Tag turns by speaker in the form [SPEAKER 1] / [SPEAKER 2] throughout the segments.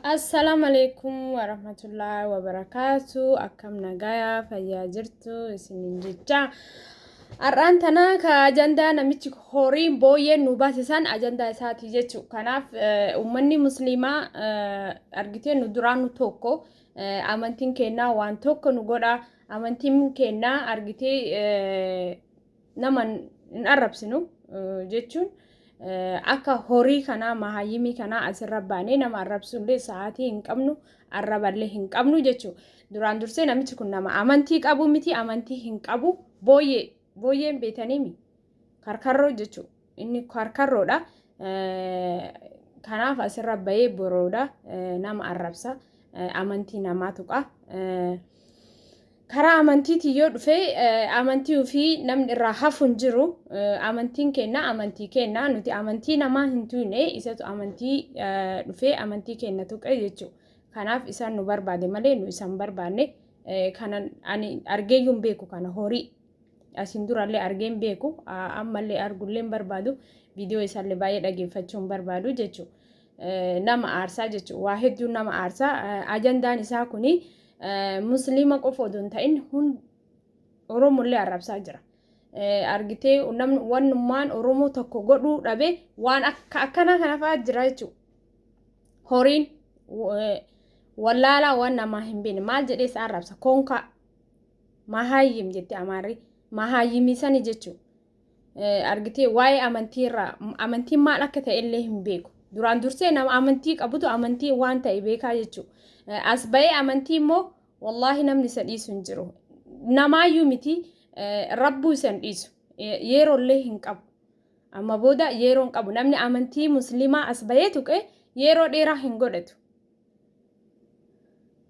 [SPEAKER 1] Assalaamu alaikum warahmatullahi wabarakaatu. Akkam nagayaa fayyaa jirtu isinin jecha. Har'aan tana ka ajandaa namichi horiin booyyeen nu baase san ajandaa isaati jechu. Kanaaf uummanni musliimaa argitee nu duraan nu tokko, amantiin kennaa waan tokko nu godha. Amantiin kennaa argitee nama hin arrabsinu jechuun akka horii kanaa, mahayyimii kanaa asirra baanee nama arrabsuullee sa'aatii hin qabnu, arraballee hin qabnu jechuudha. Duraan dursee namichi kun nama amantii qabu miti, amantii hin qabu. Booyyee booyyeen beetaniimi karkarroo jechuudha. Inni karkarroodha. Kanaaf asirra bahee borooda nama arrabsa, amantii namaa tuqa. Karaa amantiitiin yoo dhufe, amantii ofii namni irraa hafu hin jiru. Amantiin kenna, amantii kenna. Nuti amantii namaa hin tuyne, isatu amantii dhufee amantii kenna tuqe jechuudha. Kanaaf isaan nu barbaade malee nu isaan barbaanne. Kana ani argeeyyuu hin beeku, kana horii. Asiin durallee argee hin beeku. Ammallee argullee hin barbaadu. Viidiyoo isaallee baay'ee dhageeffachuu hin barbaadu jechuudha. Nama aarsaa jechuudha. Waa hedduu nama aarsaa. Ajandaan isaa kuni musliima qofa odoo hin ta'in Oromollee arrabsaa jira. Argitee namni wannummaan Oromoo tokko godhuu dhabe waan akka akkanaa kana fa'aa jira jechuudha. Horiin wallaalaa waan namaa hin beekne maal jedhee isa arrabsa? Konkaa mahaayyim jetti Amaarri, mahaayyimii sani jechuudha. Argitee waa'ee amantii irraa, amantiin maal akka ta'e illee hin beeku. Duraan dursee nama amantii qabutu amantii waan ta'e beekaa jechuudha. As ba'ee amantii immoo wallaahi namni isa dhiisu hin jiru. Namaayyuu miti, rabbuu isa hin dhiisu. Yeroollee hin qabu. Amma booda yeroo hin qabu. Namni amantii musliimaa as ba'ee tuqe yeroo dheeraa hin godhatu.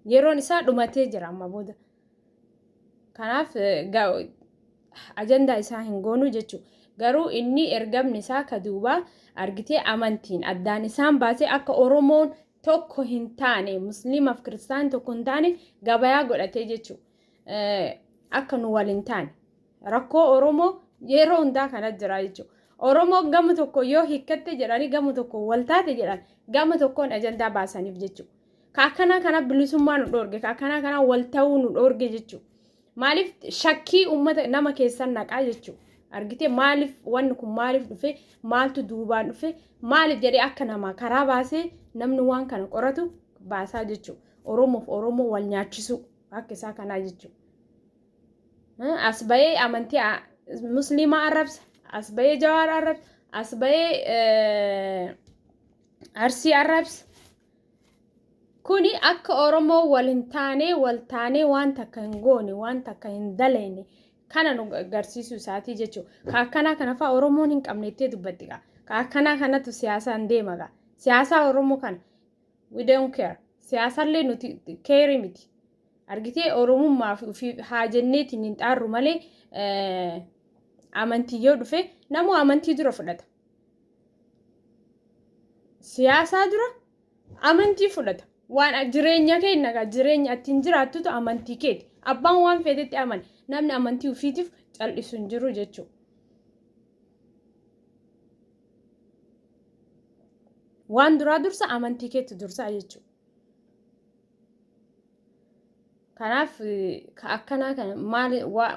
[SPEAKER 1] Yeroon isaa dhumatee jira amma booda. Kanaaf ajandaa isaa hin goonu jechuudha. Garuu inni ergamni isaa ka duubaa argitee amantiin addaan isaan baasee akka Oromoon tokko hin taane, musliimaaf kiristaan tokko hin taane gabayaa godhatee jechuudha. Akka nu wal hin taane. Rakkoo Oromoo yeroo hundaa kana jira jechuudha. Oromoon gama tokko yoo hiikkatte jedhanii, gama tokko wal taate jedhan, gama tokkoon ajandaa baasaniif jechuudha. Ka akkanaa kana bilisummaa nu dhoorge, ka akkanaa kana wal ta'uu nu dhoorge jechuudha. Maaliif shakkii uummata nama keessan naqaa jechuudha. Argitee maaliif wanni kun maaliif dhufe, maaltu duubaan dhufe, maaliif jedhee akka namaa karaa baasee namni waan kana qoratu baasaa jechuudha. Oromoof Oromoo wal nyaachisuu akka isaa kanaa jechuudha. As bahee amantii musliimaa arrabsa, as bahee Jawaar arrabsa, as bahee Arsii arrabsa. Kuni akka Oromoo wal hin taane, wal taanee waan takka hin goone, waan takka hin daleyne kana nu agarsiisuu isaatii jechuudha. Ka akkanaa kana fa'aa Oromoon hin qabne ittee dubbatti gaa. Ka akkanaa kanatu siyaasaan deema gaa. Siyaasaa Oromoo kana we don't care. Siyaasallee nuti care miti. Argitee Oromummaa fi haa jenneetiin hin xaarru malee, amantii yoo dhufe namuu amantii dura fudhata. Siyaasaa dura amantii fudhata. Waan jireenya keenya gaa, jireenya ittiin jiraattutu amantii keeti. Abbaan waan feetetti amane, namni amantii ofiitiif cal'isu hin jiru jechuudha. Waan duraa dursa amantii keetti dursaa jechuudha. Kanaaf ka akkanaa kana maal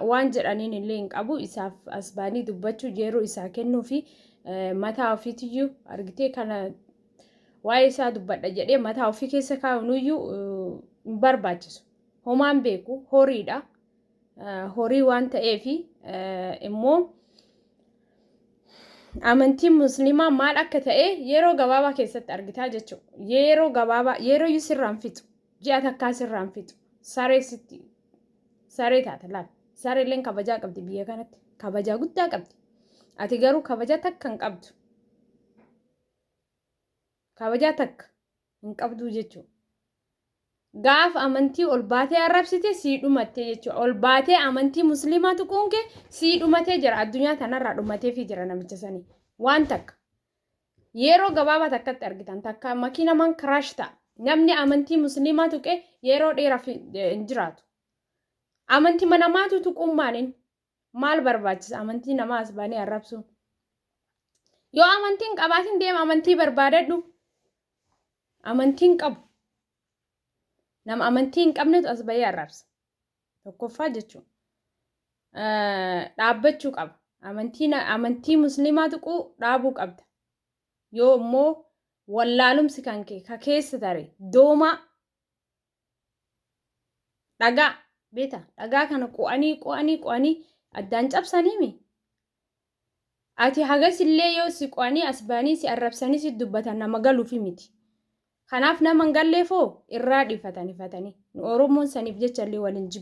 [SPEAKER 1] waan jedhaniin illee hin qabu. Isaaf as baanii dubbachuu, yeroo isaa kennuu fi mataa ofiitiyyuu argitee kana waa'ee isaa dubbadha jedhee mataa ofii keessa kaa'unuyyuu hin barbaachisu. Homaan beeku, horiidha. Horii waan ta'eef immoo amantiin musliimaa maal akka ta'e yeroo gabaabaa keessatti argitaa jechuudha. Yeroo gabaabaa, yeroo iyyuu sirraan fixu. Ji'a takkaa sirraan fixu. Saree sitti saree taata laal. Sareelleen kabajaa qabdi biyya kanatti. Kabajaa guddaa qabdi. Ati garuu kabajaa takka hin qabdu. Kabajaa takka hin qabduu jechuudha. Gaafa amantii ol baatee arrabsite sii dhumattee jechuudha. Ol baatee amantii musliimaa tuquun kee sii dhumatee jira. Addunyaa tanarraa dhumateefii jira namicha sanii. Waan takka. Yeroo gabaabaa takkatti argitan takka makiina man kiraash ta'a. Namni amantii musliimaa tuqe yeroo dheeraaf hin jiraatu. Amantii namaatu tuquun maaliin? Maal barbaachisa amantii namaa as baanee arrabsuun? Yoo amantii hin qabaatin deema amantii barbaadadhu. Amantii hin qabu. Nama amantii hin qabnetu as bahee arrabsa. Tokkoffaa jechuudha. Dhaabbachuu qaba. Amantii musliimaa tuquu dhaabuu qabda. Yoo immoo wallaalumsi kan kee ka keessa tare doomaa dhagaa beeta, dhagaa kana qu'anii qu'anii qu'anii addaan cabsaniimi. Ati hagasillee yoo si qu'anii as ba'anii si arrabsanii si dubbatan nama galuufi miti. Kanaaf nama hin galleefoo irraa dhiifatan ifatanii. Nu Oromoon saniif jecha illee waliin jibbu.